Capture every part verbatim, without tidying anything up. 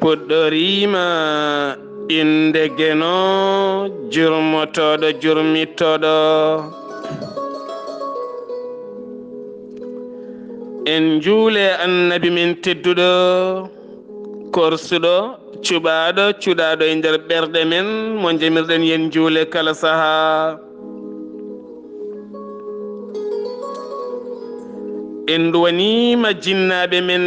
Puɗɗoriima innde Geno, jurmotooɗo jurmittooɗo. En njuule Annabi men tedduɗo, korsuɗo, cuɓaaɗo, cuɗaaɗo e nder ɓerɗe men, mo njamirɗen yen njuule kala sahaa. En nduwaniima jinnaaɓe men,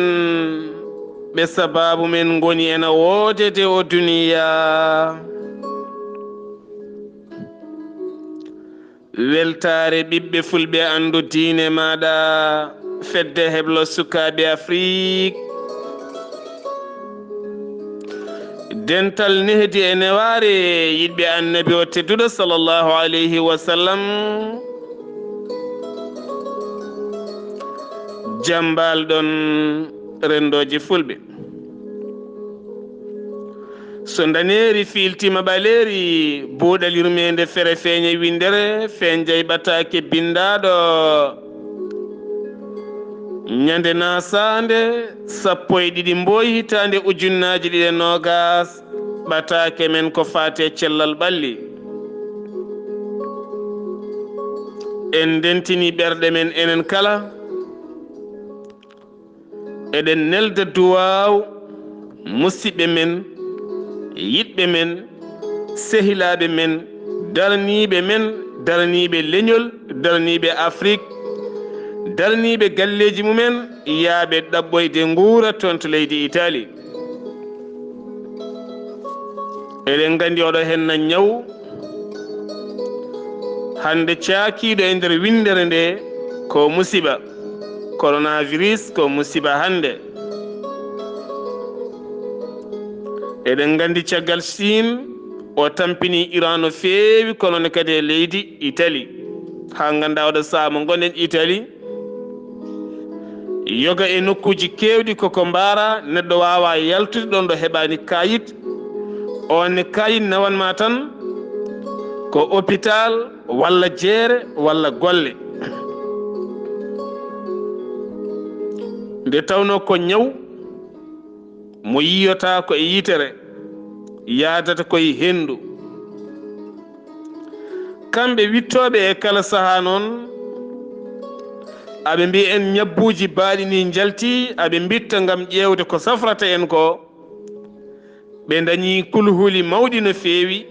ɓe sabaabu men ngoni ena woodede o duniyaa. Weltaare ɓiɓɓe fulɓe anndu diine maaɗa, fedde heblo sukaaɓe Afrik. Dental nehdi e newaare yiɗɓe Annabi o tedduɗo sallallahu alayhi wa sallam. Jambal ɗon renndooji fulɓe. So ndaneeri fiiltiima ɓaleeri, buuɗal yurmeende fere feeña winndere, fenjay ɓataake binndaaɗo. Ñande naasaande sappo e ɗiɗi mbooy hitaande ujunnaaji ɗiɗi e noogaas, ɓataake men ko faati e cellal ɓalli. En ndentini ɓerɗe men enen kala. Eɗen nelda duwaaw musiɓɓe men, yiɗɓe men, sehilaaɓe men, daraniiɓe men, daraniiɓe leñol, daraniiɓe Afrik, daraniiɓe galleeji mumen, yaaɓe ɗaɓɓoyde nguura toon to leydi Itali. Eɗen nganndi oɗo henna ñaw. Hannde caakiiɗo e nder winndere nde ko musiba. Coronavirus ko musiba hannde. Eɗen nganndi caggal Siin o tampini Iran no feewi, kono ne kadi e leydi Itali. Haa ngannda oɗo sahaa mo ngonɗen Itali, yoga e nokkuuji keewɗi koko mbaara, neɗɗo waawaa yaltude ɗoon ɗo heɓaani kaayit. Oon ne kaayit nawanma tan ko opitaal walla jeere walla golle. Nde tawnoo ko ñaw mo yiyotaa ko e yitere, yaadata ko e henndu. Kamɓe wittooɓe e kala sahaa noon, aɓe mbiya en ñabbuuji baaɗi ni njalti, aɓe mbitta ngam ƴeewde ko safrata en ko. Ɓe ndañi kulhuli mawɗi no feewi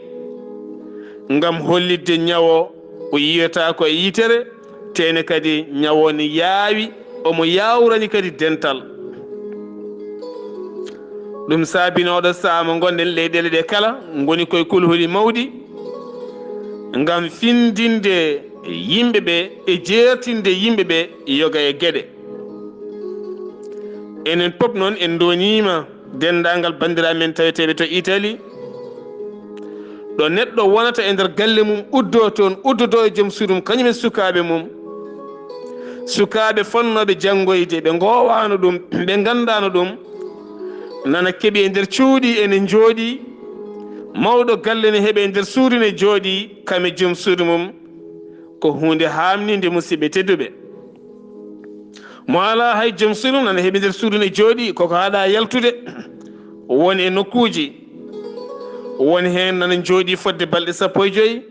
ngam hollitde ñawo o yiyotaa ko e yitere, tene kadi ñawo ne yaawi, omo yaawrani kadi dental. Ɗum saabinooɗo sahaa mo ngonɗen leyɗeele ɗe kala ngoni koye kulhuli mawɗi ngam findinde yimɓe ɓe e jeertinde yimɓe ɓe yoga e geɗe. Enen pop noon en ndoniima denndaangal banndiraaɓe men taweteeɓe to Itali, ɗo neɗɗo wonata e nder galle mum, uddoo toon, uddodoo e joom suudu mum, kañum e sukaaɓe mum. Sukaaɓe fonnooɓe janngoyde, ɓe ngoowaano ɗum, ɓe nganndaano ɗum, nana keɓi e nder cuuɗi, ene njooɗii. Mawɗo galle ne heɓe e nder suudu ne jooɗii, kam e joom suudu mum. Ko huunde haamninde, musiɓɓe tedduɓe. Mo alaa hay joom suudu nana heɓi nder suudu ne jooɗii, koko haɗaa yaltude. Won e nokkuuji, won heen nana njooɗii fodde balɗe sappo e joy,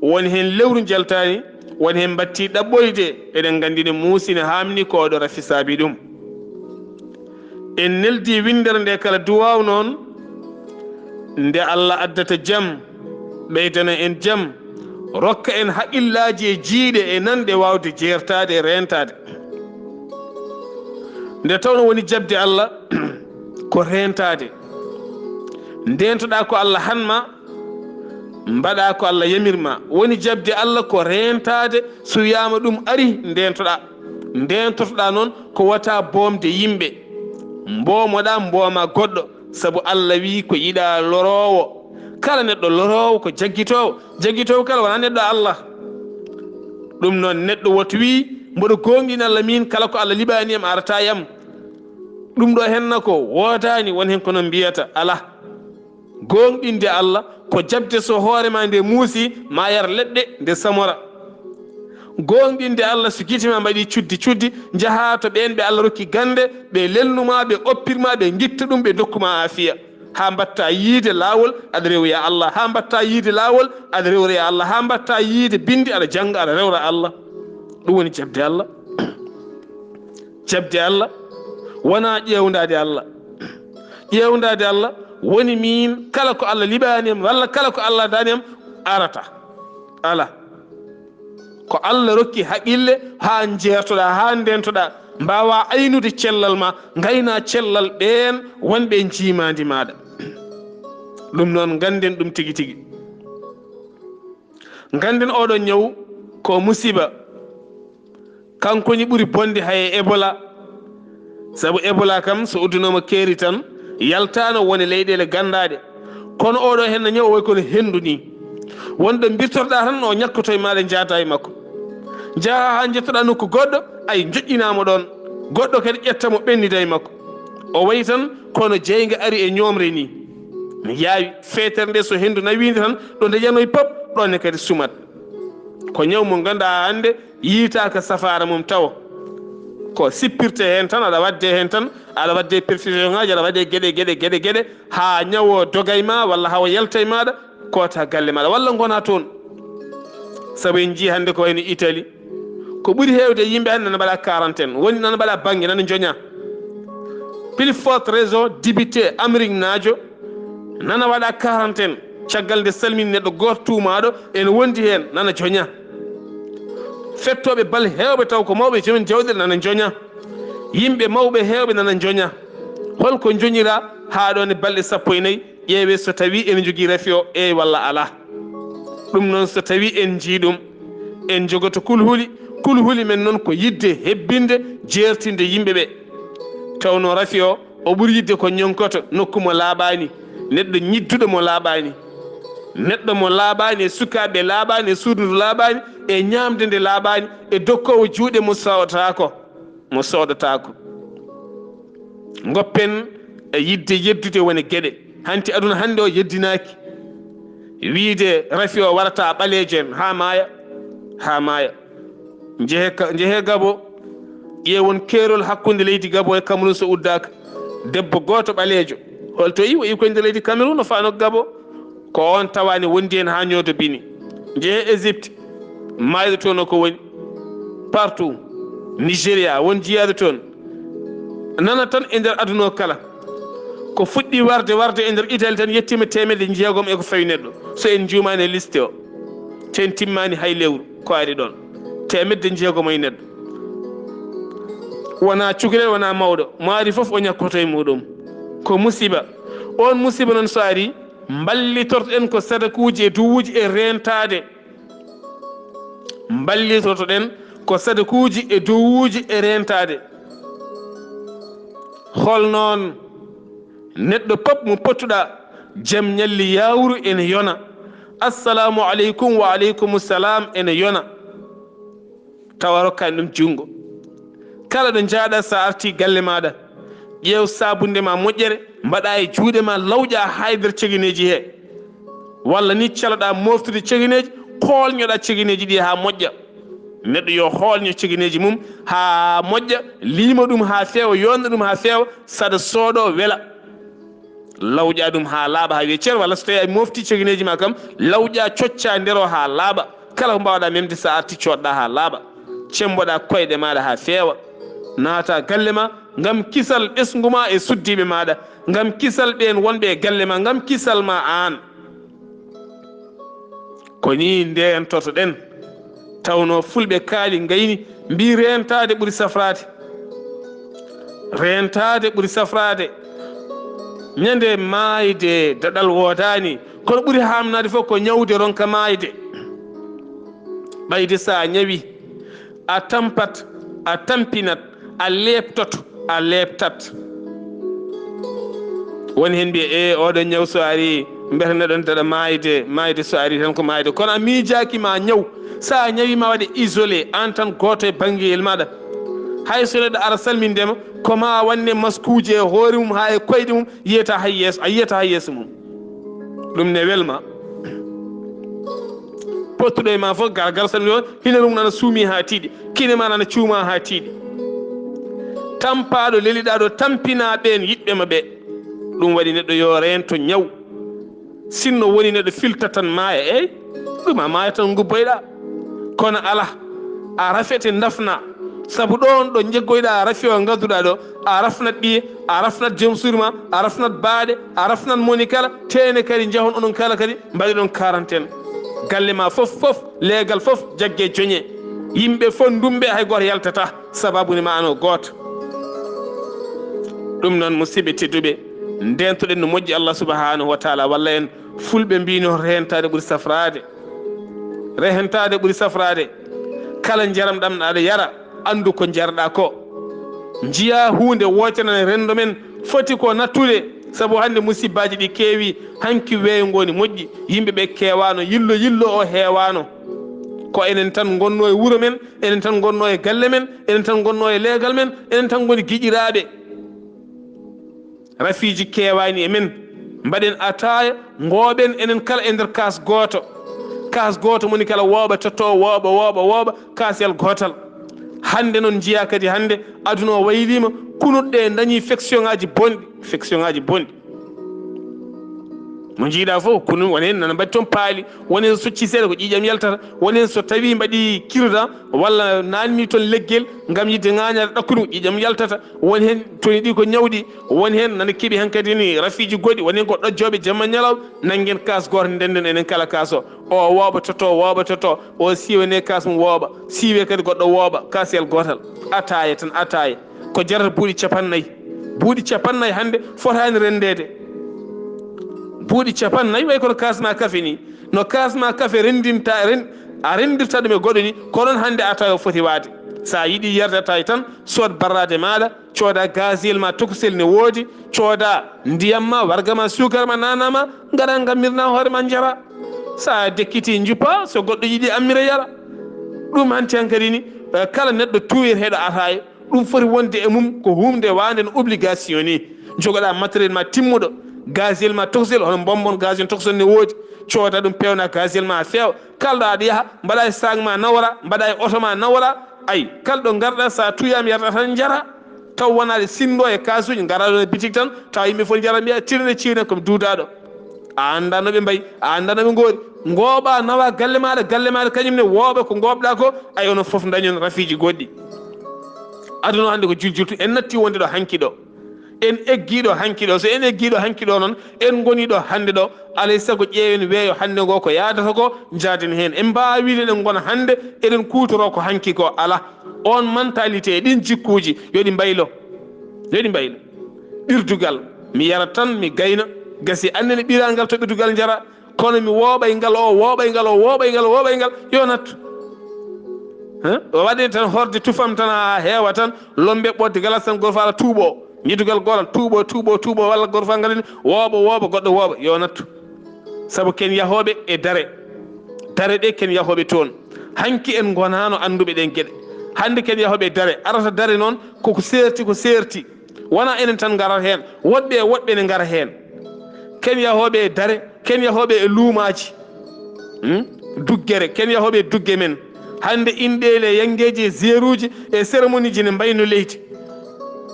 won heen lewru njaltaani, won heen mbattii ɗaɓɓoyde. Eɗen nganndi ne muusi ne haamni ko oɗo rafi saabi ɗum. En neldi winndere nde kala duwaaw noon, nde Allah addata jam, ɓeydana en jam, rokka en haqillaaji e jiiɗe e nanɗe waawde jeertaade e reentaade. Nde tawno woni jaɓde Allah ko reentaade. Ndeentoɗaa ko Allah hanma, mbaɗaa ko Allah yamirma. Woni jaɓde Allah ko reentaade, so wiyaama ɗum ari, ndeentoɗaa. Ndeentotoɗaa noon ko wata boomde yimɓe. Mboomoɗaa, mbooma goɗɗo, sabu Allah wii ko yiɗaa loroowo. Kala neɗɗo loroowo ko jaggitoowo. Jaggitoowo kala wonaa neɗɗo Allah. Ɗum noon neɗɗo woto wii, mboɗo goongɗini Allah miin, kala ko Allah liɓaani am arata e am. Ɗum ɗo henna ko woodaani, won heen kono mbiyata alaa. Gooŋɗinde Allah ko jaɓde so hoore ma nde muusi, ma yar leɗɗe, nde samora. Gooŋɗinde Allah so gite ma mbaɗi cuddi cuddi, njahaa to ɓeen ɓe Allah rokki gannde, ɓe lelnu ma, ɓe oppir ma, ɓe ngitta ɗum, ɓe ndokku ma aafiya. Haa mbaɗta yiide laawol, aɗa rewra Allah. Haa mbaɗta yiide laawol, aɗa rewra Allah. Haa mbaɗta yiide binndi, aɗa jannga, aɗa rewra Allah. Ɗum woni jaɓde Allah. Jaɓde Allah wonaa ƴeewndaade Allah. Ƴeewndaade Allah woni miin, kala ko Allah liɓaani am, walla kala ko Allah daani am, arata. Alaa. Ko Allah rokki haqille haa njeertoɗaa, haa ndeentoɗaa, mbaawaa aynude cellal ma, ngaynaa cellal ɓeen wonɓe e njiimaandi maaɗa. Ɗum noon, ngannden ɗum tigi tigi. Ngannden oɗo ñaw ko musiba. Kanko ni ɓuri bonde hay e Ebola. Sabu Ebola kam, so uddunooma keeri tan, yaltaano wone leyɗeele ganndaaɗe. Kono oɗo heen no ñaw, o wayi kono henndu ni. Wonɗo mbirtorɗaa tan, o ñakkoto e maaɗa, njaata e makko. Njaha haa njettoɗaa nokku goɗɗo, ay, njoƴƴinaa mo ɗoon. Goɗɗo kadi ƴetta mo, ɓennida e makko. O wayi tan kono jeynge ari e ñoomre ni. Ne yaawi, feetere nde so henndu nawiinde tan, ɗo nde yanoyi pop, ɗoon ne kadi sumat. Ko ñaw mo ngannduɗaa hannde yiytaaka safaara mum tawo. Ko sippirte heen tan, aɗa waɗde heen tan, aɗa waɗde perfusion ŋaaji, aɗa waɗde geɗe, geɗe, geɗe, geɗe, haa ñaw o doga e ma, walla haa o yalta e maaɗa, koota galle maaɗa, walla ngonaa toon. Sabu en njii hannde ko wayno Italie. Ko ɓuri heewde yimɓe hannde nana mbaɗa quarantaine, woni nana mbaɗa bannge, nana njoña. Plus forte raison, député Amérique naajo, nana waɗa quarantaine. Caggal nde salmini neɗɗo gooto tuumaaɗo, ene wondi heen, nana joña. Fettooɓe bal heewɓe taw ko mawɓe, joom en jawɗe nana njoña. Yimɓe mawɓe heewɓe nana njoña. Holko njoñira haa ɗoon e balɗe sappo e nayi? Ƴeewee so tawii ene njogii rafi o, eey walla alaa. Ɗum noon, so tawii en njii ɗum, en njogoto kulhuli. Kulhuli men noon ko yiɗde hebbinde, jeertinde yimɓe ɓe. Tawnoo rafi o, o ɓuri yiɗde ko ñoŋkoto nokku mo laaɓaani, neɗɗo ñidduɗo mo laaɓaani, neɗɗo mo laaɓaani, e sukaaɓe laaɓaani, e suudu ndu laaɓaani, e ñaamde nde laaɓaani, e dokkoowo juuɗe mo sooɗataako, mo sooɗataako. Ngoppen e yiɗde yeddude wone geɗe. Hanti aduna hannde o yeddinaaki. Wiide rafi o warata ɓaleejo en haa maaya, haa maaya. Njehe ka-, njehe Gabo, ƴeewon keerol hakkunde leydi Gabo e Cameroun so uddaaka. Debbo gooto ɓaleejo. Holto yi o ikoy nder leydi Cameroun no faano Gabo? Ko oon tawaani wondi heen haa ñooto bini. Njehe Égypte, maayɗo toon o ko woni? Partout. Nigeria, won jiyaaɗo toon. Nana tan e nder aduna o kala. Ko fuɗɗi warde, warde e nder Italie tan yettiima teemedde jeegom e ko fawi neɗɗo. So en njuumaani e liste o. Te en timmaani hay lewru ko ari ɗoon. Teemedde jeegom e neɗɗo. Wonaa cukalel, wonaa mawɗo. Mo ari fof o ñakkoto e muɗum. Ko musiba. Oon musiba noon so ari, mballitortoɗen ko sadakuuji e duwuuji e reentaade. Mballitortoɗen ko sadakuuji e duwuuji e reentaade. Hol noon neɗɗo pop mo pottuɗaa, jam ñalli yaawru ene yona. Assalamu aleykum wa aleykum salam ene yona. Tawa rokkaani ɗum junngo. Kala ɗo njaaɗa, so a artii galle maaɗa, ƴeew saabunde ma moƴƴere, mbaɗa e juuɗe ma, lawƴa haa e nder cegineeji he. Walla ni caloɗa moftude cegineeji, koolñoɗa cegineeji ɗi haa moƴƴa. Neɗɗo yo hoolño cegineeji mum haa moƴƴa, liima ɗum haa feewa, yoonɗa ɗum haa feewa, saɗa sooɗo wela. Lawƴa ɗum haa laaɓa, haa wiya cer, walla so tawii a mofti cegineeji ma kam, lawƴa, cocca nder o haa laaɓa. Kala ko mbaawɗa memde, so a arti, coodɗa haa laaɓa. Cemmboɗa koyɗe maaɗa haa feewa. Naata galle ma ngam kisal ɓesngu ma e suddiiɓe maaɗa, ngam kisal ɓeen wonɓe e galle ma, ngam kisal ma aan. Ko nii ndeentoto-ɗen. Tawnoo fulɓe kaali ngayni, mbii, reentaade ɓuri safraade. Reentaade ɓuri safraade. Ñande maayde, daɗal woodaani, kono ɓuri haamnaade fof ko ñawde, ronka maayde. Ɓayde so a ñawi, a tampat, a tampinat, a leeptoto, a leeptat. Woni heen mbiya, "E, oɗo ñaw so ari, mbete neɗɗo ne daɗa maayde, maayde so ari tan ko maayde." Kono a miijaaki ma ñaw, so a ñawi ma waɗe isolé, aan tan gooto e banngeyel maaɗa. Hay so neɗɗo ara salminde ma, ko ma wanne maskuuji e hoore mum haa e koyɗe mum, yiyata hay yeeso, a yiyata hay yeeso mum. Ɗum ne welma. Pottuɗo e ma fof, gar, gar salminde o, hino ɗum nana suumi haa tiiɗi, kine ma nana cuuma haa tiiɗi. Tampaaɗo leliɗaa ɗo, tampinaa ɓeen yiɗɓe ma ɓe. Ɗum waɗi neɗɗo yo reento ñaw. Sinno woni neɗɗo filta tan maaya, eey, ɗum a maaya tan ngubboyɗa. Kono alaa, a rafete ndafna. Sabu ɗoon ɗo njeggoyɗa rafi o ngadduɗa ɗo, a rafnat ɓiye, a rafnat joom suudu ma, a rafnat baaɗe, a rafnat moni kala, teene kadi njahon onon kala kadi mbaɗe ɗon quarantaine. Galle ma fof, fof, leegal fof jagge joñe. Yimɓe fof ndumɓe, hay gooto yaltata. Sababu ne ma ano gooto. Ɗum noon, musidɓe tedduɓe, ndeentoɗen no moƴƴi Allah subhanahu wa taala walla en. Fulɓe mbino rehentaade ɓuri safraade. Rehentaade ɓuri safraade. Kala njaram ɗam aɗa yara, anndu ko njarɗa ko. Njiya huunde wootere ne renndo men foti ko nattude, sabu hannde musibbaaji ɗi keewi, hanki weeyo ngoni moƴƴi, yimɓe ɓe keewaano, yillo yillo o heewaano. Ko enen tan ngonno e wuro men, enen tan ngonno e galle men, enen tan ngonno e leegal men, enen tan ngoni giƴiraaɓe. Rafiiji keewaani e men. Mbaɗen ataaya, ngooɓen enen kala e nder kaas gooto. Kaas gooto moni kala wooɓa, totto wooɓa, wooɓa, wooɓa, kaasel gootal. Hannde noon njiyaa kadi hannde aduna o wayliima, kunutɗe dañii fectionngaaji bonɗi, fectionngaaji bonɗi. Mo njiiɗaa fof, kunu won heen nana mbaɗi toon paali, won heen so socci seeɗa ko ƴiiƴam yaltata, won heen so tawii mbaɗi kirda walla naatni toon leggel ngam yiɗde ŋaañaade ɗakkunu, ƴiiƴam yaltata, won heen toni ɗi ko ñawɗi, won heen nana keɓi heen kadi ni rafiiji goɗɗi, won heen ko ɗojjooɓe jamma ñalawma, nanngen kaas gooto ndennden enen kala kaas o. O wooɓa totto, wooɓa totto, o siiwene kaas mum wooɓa, siiwe kadi goɗɗo wooɓa, kaasel gootal. Ataaya tan, ataaya. Ko jarata buuɗi capannay. Buuɗi capannay hannde fotaani renndeede. Buuɗi capannay way kono kaas ma kafe ni. No kaas ma kafe renndinta, ren-, a renndirta ɗum e goɗɗo ni, ko noon hannde ataaya o foti waade. So a yiɗi yarde ataaya tan, sood barraade maaɗa, cooda gaziyel ma tokosel ne woodi, cooda ndiyam ma, warga ma, suukar ma, nana ma, ngaɗa ngam mirna hoore ma njara. So a dekkiti njuppa, so goɗɗo yiɗi ammira yara. Ɗum hanti hankadi ni, eh, kala neɗɗo tuuyeteeɗo ataaya, ɗum foti wonde e mum ko huunde waande no obligation ni. Jogoɗa matériel ma timmuɗo, gaziyel ma tokosel, hono bonbon gaziyel tokosel ne woodi. Cooda ɗum, peewna gaziyel ma feewa. Kala ɗo aɗa yaha, mbaɗa e sac ma nawora, mbaɗa e oto ma nawora. Ay, kala ɗo ngarɗa, so a tuuyaama yarata tan njara. Taw wonaa ɗe sinndo e kaasuuji, ngara ɗo e bitik tan, tawa yimɓe fof njara mbiya, "Tirne, cirne, ko mi duudaaɗo." A anndaa no ɓe mbayi, a anndaa no ɓe ngoori. Ngooɓa, nawa galle maaɗa, galle maaɗa kañum ne wooɓa ko ngooɓɗa ko, ay onon fof ndañon rafiiji goɗɗi. Aduna o hannde ko juljultu, en natti wonde ɗo hanki ɗo. En eggii ɗo hanki ɗo. So en eggii ɗo hanki ɗo noon, en ngonii ɗo hannde ɗo, alay sago ƴeewen weeyo hannde ngo ko yaadata ko, njaaden heen. En mbaawi wiide eɗen ngona hannde, eɗen kuutoroo ko hanki ko, alaa. Oon mentalité e ɗiin jikkuuji, yo ɗi mbaylo. Yo ɗi mbaylo. Ɓirdugal, mi yara tan, mi gayna, gasi annene ɓirangal to ɓirdugal njara, kono mi wooɓay ngal o, wooɓay ngal o, wooɓay ngal o, wooɓay ngal, yo nattu. Hein? O waɗi tan horde tufam tan haa heewa tan, lombe ɓodde galas tan, goto fof ala tuuɓo. Ñiddugal gootal, tuuɓo, tuuɓo, tuuɓo, walla goto fof ngal ni, wooɓa, wooɓa, goɗɗo wooɓa, yo nattu. Sabu ken yahooɓe e dare. Dare ɗe ken yahooɓe toon. Hanki en ngonaano annduɓe ɗen geɗe. Hannde ken yahooɓe e dare. Arata dare noon, koko seerti, ko seerti. Wonaa enen tan ngarata heen. Woɗɓe e woɗɓe ne ngara heen. Ken yahooɓe e dare, ken yahooɓe e luumaaji. Hmm? Duggere, ken yahooɓe e dugge men. Hannde inɗeeli e yanngeeji e zeeruuji e cérémonieji ne mbayno leydi.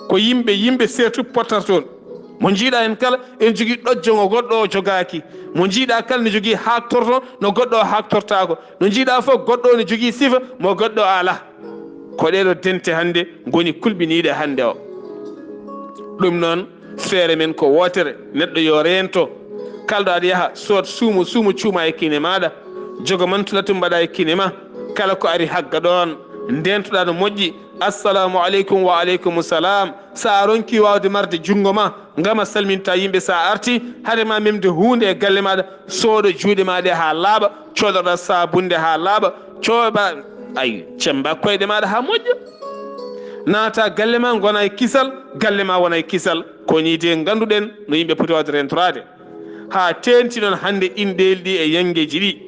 Ko yimɓe, yimɓe seertuɓe pottata toon. Mo njiiɗa heen kala, ene jogii ɗojjo ngo goɗɗo o jogaaki. Mo njiiɗa kala ne jogii haaktorto no goɗɗo o haaktortaako. No njiiɗa fof, goɗɗo o ne jogii sifa mo goɗɗo o alaa. Ko ɗee ɗoo dente hannde ngoni kulɓiniiɗe hannde o. Ɗum noon, feere men ko wootere, neɗɗo yo reento. Kala ɗo aɗa yaha, sood suumo, suumo cuuma e kine maaɗa. Jogo mantulatum mbaɗa e kine ma. Kala ko ari hagga ɗoon, ndeentoɗaa no moƴƴi. "Assalamu aleykum." "Wa aleykum salam." So a ronkii waawde marde junngo ma, ngam a salminta yimɓe, so a artii, hade ma memde huunde e galle maaɗa, soodo juuɗe ma ɗe haa laaɓa, coodoɗaa saabunde haa laaɓa, cooba, ay, cemmba koyɗe maaɗa haa moƴƴa. Naata galle ma, ngona e kisal, galle ma wona e kisal. Ko nii de ngannduɗen no yimɓe poti waawde reentoraade. Haa teeŋti noon hannde inɗeeli ɗi e yanngeeji ɗi.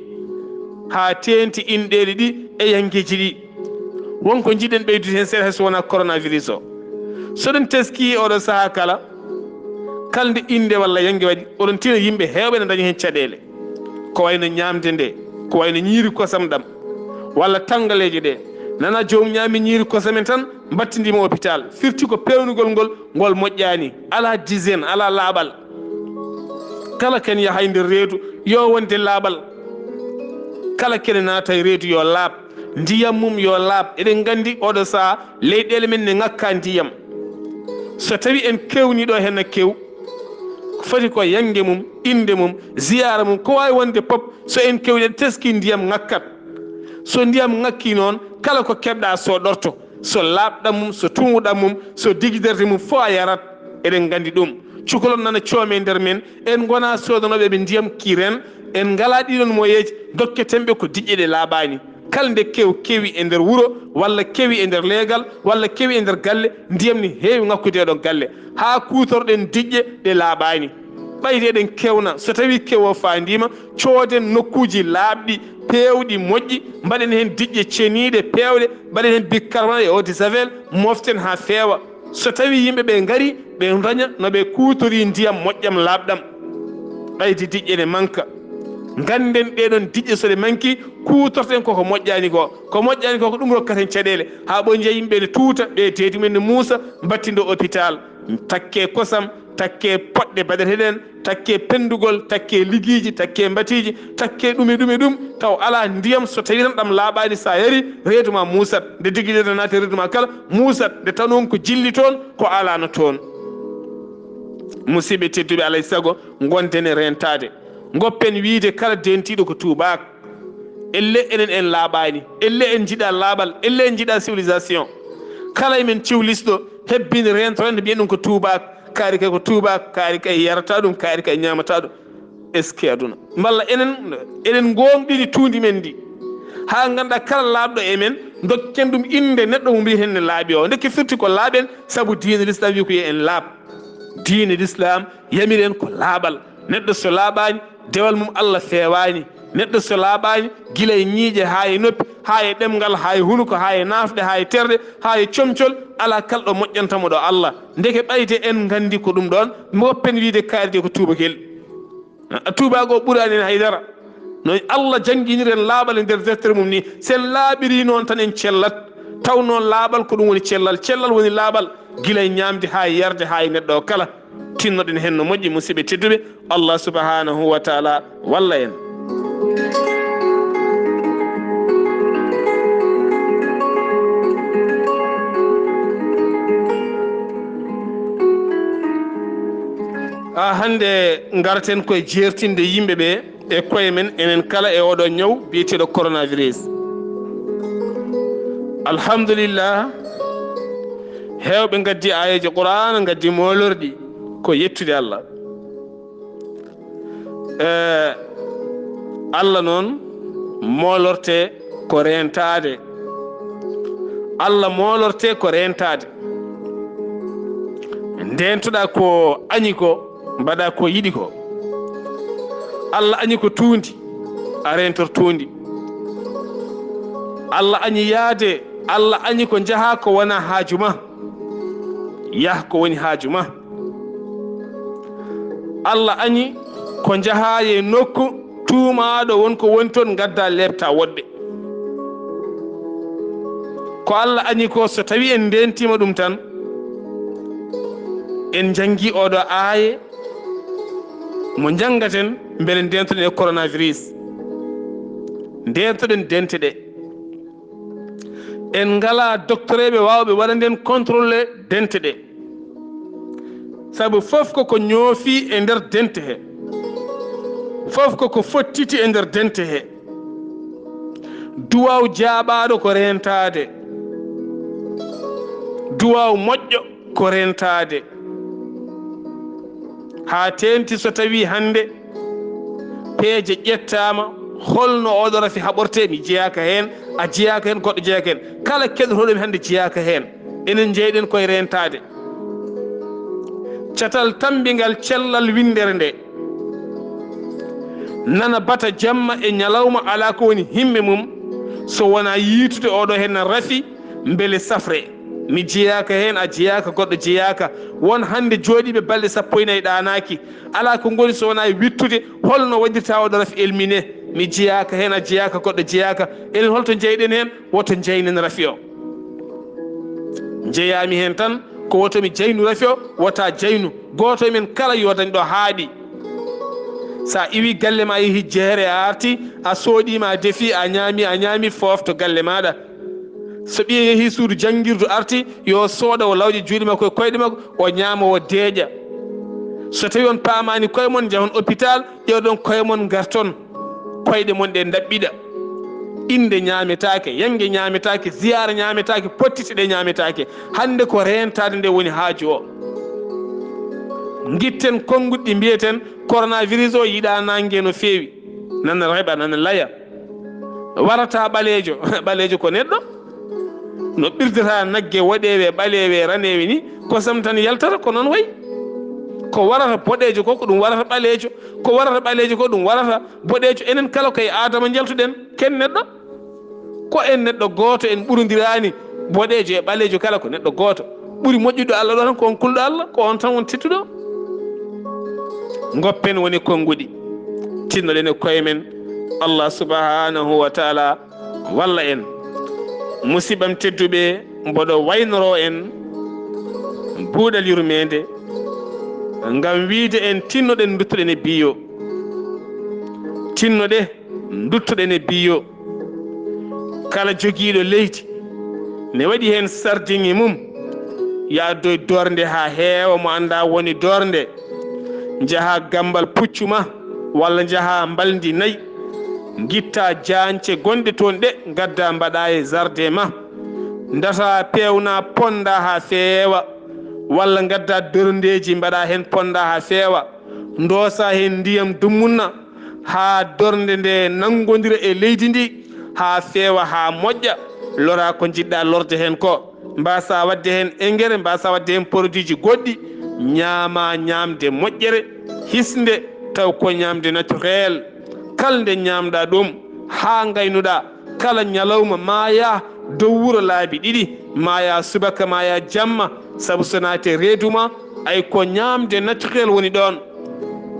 Haa teeŋti inɗeeli ɗi e yanngeeji ɗi. Won ko njiɗen ɓeydude heen seeɗa, hay so wonaa coronavirus o. So ɗum teskii oɗo sahaa kala, kala nde innde walla yannge waɗi, oɗon tina yimɓe heewɓe ne ndaña heen caɗeele. Ko wayno ñaamde nde, ko wayno ñiiri kosam ɗam, walla tanngaleeje ɗe. Nana joom ñaami ñiiri kosam en tan, mbattindii mo hôpital. Firti ko peewnugol ngol, ngol moƴƴaani. Alaa d'hygiène, alaa laaɓal. Kala ken yahay nder reedu, yo wonde laaɓal. Kala ken naata e reedu, yo laaɓ. Ndiyam mum yo laaɓ. Eɗen nganndi oɗo sahaa, leyɗeele men ne ŋakka ndiyam. So tawi en kewni ɗo henna kew, foti ko yannge mum, innde mum, ziyaara mum, ko waawi wonde pop, so en kewni, en teski ndiyam ŋakkat. So ndiyam ŋakki noon, kala ko keɓɗa so ɗorto, so laaɓɗam mum, so tuuɗam mum, so digiderde mum, fof a yarat. Eɗen nganndi ɗum. Cukalon nana coome e nder men, en ngona soodanooɓe ɓe ndiyam kiren, en ngala ɗiɗon moyeeji, dokketen ɓe ko diƴƴe ɗe laaɓaani. Kala nde kew kewi e nder wuro, walla kewi e nder leegal, walla kewi e nder galle, ndiyam ne heewi ŋakkude e ɗon galle. Haa kuutorɗen diƴƴe ɗe laaɓaani. Ɓayde eɗen kewna, so tawi kew o faandiima, cooden nokkuuji laaɓɗi, peewɗi, moƴƴi, mbaɗen heen diƴƴe ceniiɗe, peewɗe, mbaɗen heen bicarbonate e eau de javel, moften haa feewa. So tawi yimɓe ɓe ngari, ɓe daña no ɓe kuutori ndiyam moƴƴam laaɓɗam. Ɓayde diƴƴe ne manka. Ngannden ɗeɗon diƴƴe so ɗe manki, kuutorten koko moƴƴaani ko. Ko moƴƴaani ko, ko ɗum rokkaten caɗeele. Haa ɓoy njiya yimɓe ne tuuta, ɓe deedi men ne muusa, mbattindo hôpital. Takke kosam, takke poɗɗe baɗeteɗen, takke penndugol, takke ligiiji, takke mbatiiji, takke ɗum e ɗum e ɗum, taw alaa ndiyam, so tawi tan ɗam laaɓaani, so a yari, reedu ma muusat. Nde digiderde naati reedu ma kala, muusat. Nde taw noon ko jilli toon, ko alaano toon. Musidɓe tedduɓe, alaa e sago, ngonten e reentaade. Ngoppen wiyde kala dentiiɗo ko tuubaak. Elle enen en laaɓaani. Elle en njiɗaa laaɓal. Elle en njiɗaa civilisation. Kala e men ciwlisɗo hebbini reento, reento mbiyen ɗum ko tuubaak. Kaari kay ko tuubaak. Kaari kay yarataa ɗum. Kaari kay ñaamataa ɗum. Est-ce que aduna? Mballa enen, eɗen ngoongɗini tuundi men ndi. Haa ngannduɗaa kala laaɓɗo e men, ndokken ɗum innde neɗɗo mo mbiyeten ne laaɓi o. Ndekke firti ko laaɓen, sabu diine l'islam wi ko yo en laaɓ. Diine l'islam yamiri en ko laaɓal. Neɗɗo so laaɓaani, dewal mum Allah feewaani. Neɗɗo so laaɓaani, gila e ñiiƴe haa e noppi, haa e ɗemngal, haa e hunuko, haa e naafɗe, haa e terɗe, haa e comcol, alaa kala ɗo moƴƴanta mo ɗo Allah. Ndeke ɓayde en nganndi ko ɗum ɗoon, ngoppen wiyde kaari de ko tuubakel. A tuubaago ɓuraani en haydara. No Allah jannginiri en laaɓal e nder deftere mum ni, so en laaɓiri noon tan en cellat. Taw noon laaɓal ko ɗum woni cellal. Cellal woni laaɓal gila e ñaamde haa e yarde haa e neɗɗo o kala. Tinnoɗen heen no moƴƴi, musidɓe tedduɓe, Allah subhanahu wa taala walla en. A hannde ngarten koye jeertinde yimɓe ɓe e koye men, enen kala e oɗo ñaw biyeteeɗo coronavirus. Alhamdulillah, heewɓe ngaddi aayeeje Qur'aana, ngaddi moolorɗi, ko yettude Allah. Eh, Allah noon moolorte ko reentaade. Allah moolorte ko reentaade. Ndeentoɗaa ko añi ko, mbaɗaa ko yiɗi ko. Allah añi ko tuundi, a reentor tuundi. Allah añi yaade, Allah añi ko njahaa ko wonaa haaju ma. Yah ko woni haaju ma. Allah añi ko njahaa e nokku tuumaaɗo won ko woni toon, ngaddaa leeptaa woɗɓe. Ko Allah añi ko, so tawi en ndeentima ɗum tan, en njanngi oɗo aaye mo njanngaten, mbele ndeentoɗen e coronavirus. Ndeentoɗen dente ɗe. En ngalaa doktoreeɓe waawɓe waɗande en contrôle dente ɗe. Sabu fof ko ko ñoofi e nder dente he. Fof ko ko fottiti e nder dente he. Duwaaw jaaɓaaɗo ko reentaade. Duwaaw moƴƴo ko reentaade. Haa teenti so tawii hannde peeje ƴettaama, holno oɗo rafi haɓortee? Mi jeyaaka heen, a jeyaaka heen, goɗɗo jeyaaka heen. Kala keɗotooɗo mi hannde jeyaaka heen. Enen njeyɗen koye reentaade. Catal tammbingal cellal winndere nde. Nana bata jamma e ñalawma, alaa ko woni himme mum, so wonaa yiitude oɗo heen na rafi, mbele safre. Mi jeyaaka heen, a jeyaaka, goɗɗo jeyaaka. Won hannde jooɗiiɓe balɗe sappo e nayi ɗaanaaki. Alaa ko ngoni so wonaa e wiɗtude holno waɗirta oɗo rafi éliminé. Mi jeyaaka heen, a jeyaaka, goɗɗo jeyaaka. Enen holto njeyɗen heen? Woto njeynen rafi o. Njeyaami heen tan, ko woto mi jeynu rafi o, wota jeynu. Gooto e men kala yo dañ ɗo haaɗi. So a iwi galle ma, a yehi jeere, a arti, a soodii ma, a defi, a ñaami, a ñaami, foof to galle maaɗa. So ɓiye yehi suudu janngirdu arti, yo sooda o lawƴa juuɗe makko e koyɗe makko, o ñaama, o deeƴa. So tawi on paamaani koye mon, njahon hôpital, ƴeewɗon koye mon, ngarton. Koyɗe mon ɗe ndaɓɓiɗa. Innde ñaametaake, yannge ñaametaake, ziyaara ñaametaake, pottite ɗe ñaametaake. Hannde ko reentaade nde woni haaju o. Ngitten konnguɗi ɗi mbiyeten coronavirus o yiɗaa naange no feewi. Nana reɓa, nana laya. Warata ɓaleejo. Ɓaleejo ko neɗɗo. No ɓirdata nagge woɗeewe, ɓaleewe, raneewe ni, kosam tan yaltata, ko noon wayi. Ko warata boɗeejo ko, ko ɗum warata ɓaleejo. Ko warata ɓaleejo ko, ɗum warata boɗeejo. Enen kala ko e Aadama njaltuɗen, ken neɗɗo. Ko en neɗɗo gooto, en ɓurondiraani. Boɗeejo e ɓaleejo kala ko neɗɗo gooto. Ɓuri moƴƴuɗo Allah ɗo tan ko on kulɗo Allah, ko on tan woni tedduɗo. Ngoppen woni konnguɗi. Tinnoɗen e koye men. Allah subhanahu wa taala walla en. Musidɓam tedduɓe, mboɗo waynoroo en buuɗal yurmeende ngam wiide en tinnoɗen nduttoɗen e biyo. Tinnoɗe nduttoɗen e biyo. Kala jogiiɗo leydi ne waɗi heen sardiŋi mum, yo addoy doornde haa heewa mo anndaa woni doornde. Njahaa gammbal puccu ma walla njahaa mbalndi nayi, ngittaa jaañce gonɗe toon ɗe, ngaddaa mbaɗaa e jardin ma. Ndataa peewnaa ponndaa haa feewa walla ngaddaa doorndeeji mbaɗaa heen ponndaa haa feewa. Ndoosaa heen ndiyam dummunna haa doornde nde nanngondira e leydi ndi haa feewa haa moƴƴa, loraa ko njiɗɗaa lorde heen ko. Mbaasaa waɗde heen engrais, mbaasaa waɗde heen produitji goɗɗi, ñaamaa ñaamde moƴƴere, hisnde, taw ko ñaamde naturel. Kala nde ñaamɗaa ɗum haa ngaynuɗaa, kala ñalawma maayaa dow wuro laabi ɗiɗi, maayaa subaka, maayaa jamma, sabu so naati e reedu ma, ay ko ñaamde naturel woni ɗoon.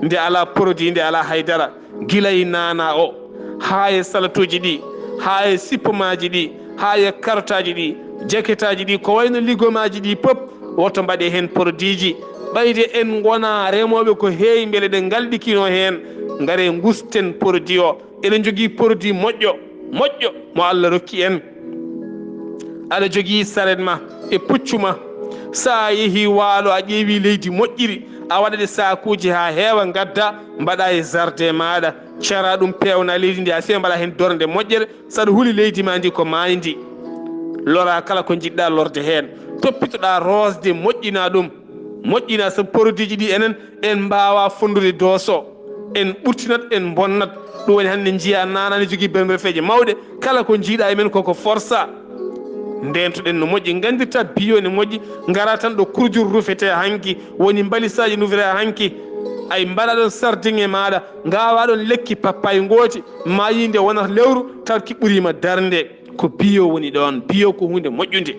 Nde alaa produit, nde alaa haydara. Gila e naanaa o, haa e salatuuji ɗi, haa e sippomaaji ɗi, haa e karotaaji ɗi, jaketaaji ɗi, ko wayno ligomaaji ɗi pop, woto mbaɗe heen produitji. Ɓayde en ngonaa remooɓe ko heewi, mbele ɗe ngalɗikinoo heen, ngaree ngusten produit o. Eɗen njogii produit moƴƴo, moƴƴo mo Allah rokki en. Aɗa jogii saret ma e puccu ma. So a yehii waalo, a ƴeewii leydi moƴƴiri, a waɗa ɗe saakuuji haa heewa, ngaddaa, mbaɗaa e jardin maaɗa. Caraa ɗum, peewnaa leydi ndi, a fiya mbaɗaa heen doornde moƴƴere. So aɗa huli leydi ma ndi ko maayndi, loraa kala ko njiɗɗaa lorde heen. Toppitoɗaa roosde, moƴƴinaa ɗum. Moƴƴinaa, sabu produitji ɗi enen en mbaawaa fonndude dose o. En ɓurtinat, en mbonnat. Ɗum woni hannde njiyaa naanaa ne jogii bermberfeeje mawɗe. Kala ko njiiɗaa e men koko forsa. Ndeentoɗen no moƴƴi, nganndirtaa bio ne moƴƴi, ngaraa tan ɗo kurjuru rufetee hanki, woni mbalisaaji nufetee hanki. Ay mbaɗaa ɗoon sardiŋ e maaɗa, ngaawaa ɗoon lekki pappay ngooti, maayii nde wonata lewru, taw ki ɓuriima darnde. Ko bio woni ɗoon. Bio ko huunde moƴƴunde.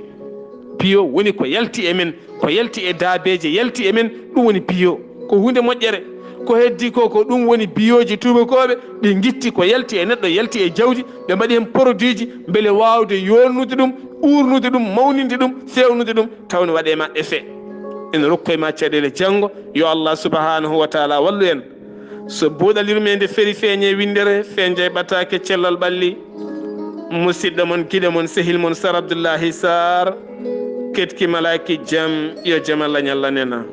Bio woni ko yalti e men, ko yalti e daabeeje, yalti e men, ɗum woni bio. Ko huunde moƴƴere. Ko heddii ko, ko ɗum woni bioji tuubakooɓe, ɗi ngitti ko yalti e neɗɗo, yalti e jawdi, ɓe mbaɗi heen produitji mbele waawde yoolnude ɗum, uurnude ɗum, mawninde ɗum, feewnude ɗum, taw ne waɗa e ma effet. Ene rokkoy ma caɗeele janngo, yo Allah subhanahu wa taala wallu en. So buuɗal yurmeende feri feeñe winndere, fenjay ɓataake cellal ɓalli. Musidɗo mon, giɗo mon, sehil mon, Sar Abdullahi Sar, ketki malaaki jam, yo jam Allah ñalla nena.